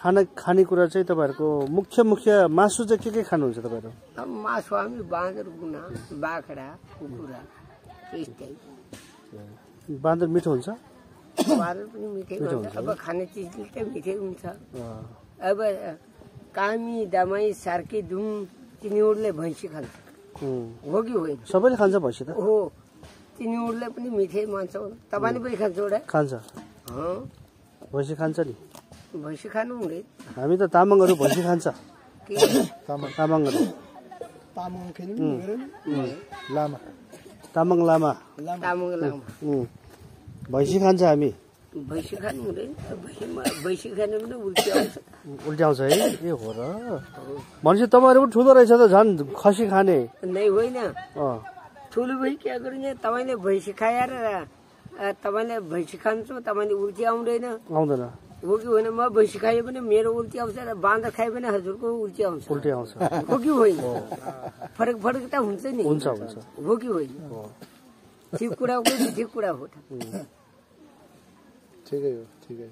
खानेकुरा चाहिँ तपाईहरुको मुख्य मासु चाहिँ के खानुहुन्छ तपाईहरु? मासु हामी बाँदर, गुना, बाख्रा, कुखुरा त्यस्तै। बाँदर मिठो हुन्छ? बाँदर पनि मिठै हुन्छ। अब खाने चिजले त मिठै हुन्छ। अब कामी, दमाई, सार्की, दुम तिनीहरूले भैँसी खान्छ। हो कि होइन? सबैले खान्छ भैँसी त? हो, तिनीहरूले पनि मिठै मान्छ। तपाईले पनि खान्छ एउटा? खान्छ। भैँसी खान्छ नि? भैँसी खानु हुँदैन। हामी त तामाङहरु भैँसी खान्छ। के तामाङहरु? तामाङ खेल्नु लामा। तामाङ लामा। तामाङ लामा। भैँसी खान्छ हामी। भैँसी खानु हुँदैन। भैँसी खानु पनि उल्टी आउँछ। उल्टी आउँछ है? ए हो र। भनेपछि तपाईहरु पनि ठुलो रहेछ त, झन् खसी खाने। नै होइन। ठुलो भई के गरिन्छ? तपाईले भैँसी खाएर तपाईले भैँसी खान्छ, तपाईले उल्टी आउँदैन? आउँदैन। हो कि होइन? म भैँसी खायो भने मेरो उल्टी आउँछ र बाँदर खायो भने हजुरको उल्टी आउँछ। उल्टी आउँछ। हो कि होइन? फरक त हुन्छ नि। हुन्छ हुन्छ। हो कि होइन? ठिक कुरा हो कि ठिक कुरा हो? ठिकै हो, ठिकै।